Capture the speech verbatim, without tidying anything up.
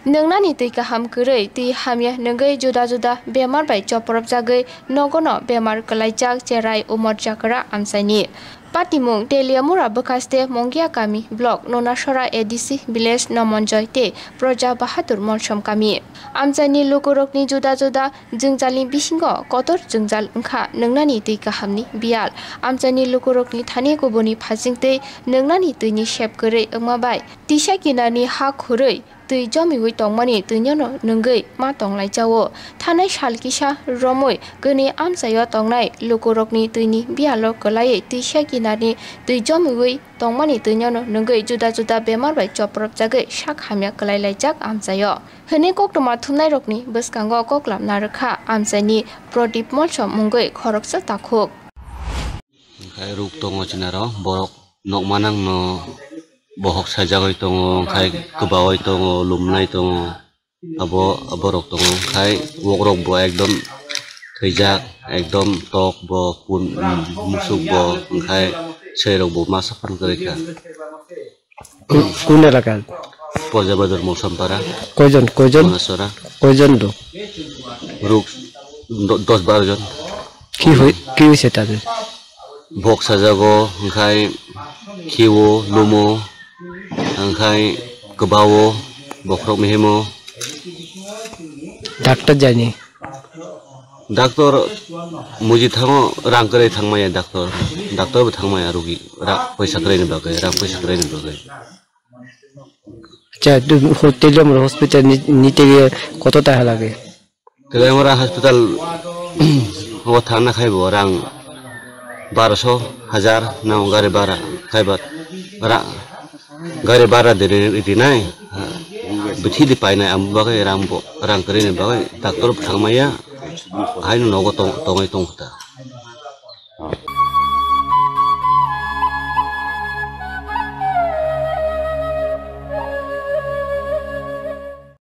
Nwngnani twi kaham kwrwi, twi hamya nwngwi juda juda bemar bai chopropjagwi nogono bemar kwlaijak cherai umor jakra amchaini. Patimung Teliamura bwkhaste Mongia kami block Nonasora A D C village Nomonjoy tei Proja Bahadur Molsom kami. Amchaini lukurokni juda juda jwngjalni bisingo kotor jwngjal wngkha nwngnani twi kahamni biyal. Amchaini lukurokni thani kubuni phasing tei nwngnani twini sep kwrwi wngma bai tisa kinarni ha khurwi twi jomiwi tongmani twinono nwngwi ma tonglaijao. Thanai sal kisa romwi kwnwi amchaio tongnai lukurokni twini biyalo kwlaiwi tisa kinarni twi jomiwi tongmani twinono nwngwi juda juda bemar bai chopropjagwi sak hamya kwlailaijak amchaio. Hwnwi koktwma thumnairokni bwskango koklam narwkha amchaini Prodip Molsom mungwi khoroksa takhuk. Hwnkhe ruk tongo chinaro, borok nokmanangno bohok sajagwi tongo, hwnkhe kwbaui tongo, lumnai tongo, abo, aborok tongo, hwnkhe uakrok bo ekdom thwijak, ekdom tok bo, kun-, musuk bo, hwnkhe swi rok bo masa phano kwrwi kha. Ku-, kun elaka? Poja Bazar Molsompara. Koijon, koijon? Manasora. Koijon do? Ruk do-, dos baro jon. Ki hoi, ki hoise tabe? Bok sajago, hwnkhe khiwo, lumo, hwnkhe kwbawo, bokhorok mihimo. Doctor jani? Doctor muji thango, rang kwrwi thangmaya doctor. Doctor bo thangmaya, rugi ra-, paisa kwrwini bagwi, rang paisa kwrwini bagwi. Acha, tu ho-, Teliamura hospital ni, nite gele koto taha lage? Teliamura hospital o thangna khai bo rang barosho, hajar nang gari bara khai ba ra-, gari bara de ri-, rinai, bithi di painai, am bagwi rang bo, rang kwrwini bagwi doctor bo thangmaya, haino nogo tong-, tongwi tongkha ta.